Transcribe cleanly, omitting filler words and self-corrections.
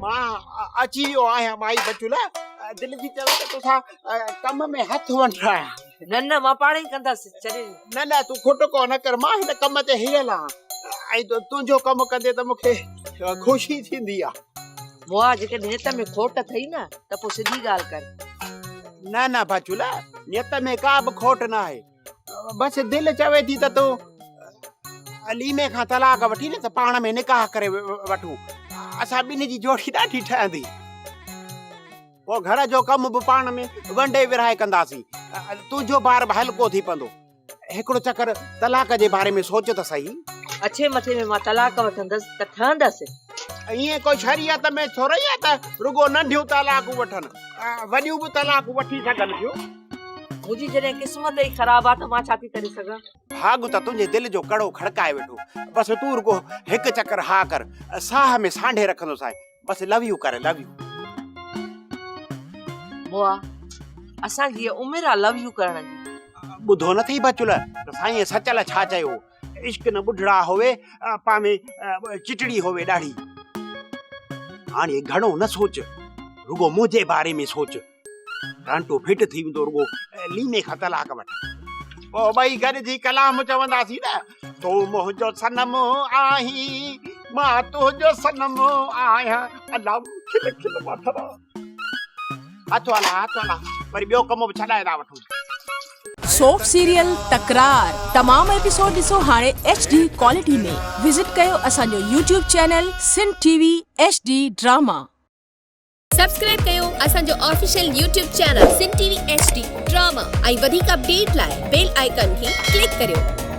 مان اچي ويو آهيان مائي بچول، دل ٿي چوي ته توسان ڪم ۾ هٿ ونڊرايان. نه نه مان پاڻ ئي ڪندس، ڇڏي ڏي. نه نه تون کوٽ ڪو نه ڪر، مان هن ڪم تي هريل آهيان ۽ تنهنجو ڪم ڪندي ته مون کي خوشي ٿيندي آهي. مئا جيڪڏهن نيت ۾ کوٽ اٿئي نه ته پوء سڌي ڳالهه ڪر. نه نه بچول، نيت ۾ ڪا به کوٽ نه آهي. بس دل چوي ٿي ته تون عليمي کان طلاق وٺي نه ته پاڻ ۾ نڪاح ڪري وٺون. اسان ٻنهي جي جوڙي ڏاڍي ٺهندي. پوء گهر جو ڪم به پاڻ ۾ ونڊي ورهائي ڪنداسين. تنهنجو بار به هلڪو ٿي پوندو. هڪڙو چڪر طلاق جي باري ۾ سوچ ته سهي. اڇي مٿي ۾ مان طلاق وٺندس ته ٺهندس. ائين ڪو شريعت ۾ ٿورئي آهي ته رڳو ننڍيون طلاقون وٺن. وڏيون به طلاقون وٺي سگهن ٿيون. منهنجي جڏهن قسمت ئي خراب آ ته مان ڇا ٿي ڪري سگهان. ڀاڳ ته تنهنجي دل جو ڪڙو کڙڪائي ويٺو. بس تون رڳو هڪ چڪر ها ڪر، ساهه ۾ سانڍي رکندوسانء. بس لو يو ڪر، لو يو. مئا، اسان جي هيء عمر آ لو يو ڪرڻ جي. ٻڌو نه ٿئي بچل ته سائينء سچل ڇا چيو هو. عشق نه ٻڍڙا هووي، پاوين چٽڙي هووي ڏاڙهي. هاڻي گهڻو نه سوچ، رڳو منهنجي باري ۾ سوچ. ٽانٽو ڦٽ ٿي ويندو رڳو ليمي کان طلاق وٺ. پوء ٻئي گڏجي ڪلام چونداسين نه، تون منهنجو صنم آهين، مان تنهنجو صنم آهيان. الله کل کل ماٿرا. هٿ هلا هٿ هلا وري ٻيو ڪم به ڇڏائي ٿا وٺون. سوپ سيريل تڪرار تمام ايپيسوڊ ڏسو هاڻي ايڇ ڊي ڪوالٽي ۾ وزٽ ڪيو اسان جو YouTube channel Sindh T V H D drama. Subscribe ڪيو اسان جو official YouTube channel Sindh T V H D drama ۽ وڌيڪ اپڊيٽ لاء بيل آئيڪان کي ڪلڪ ڪريو.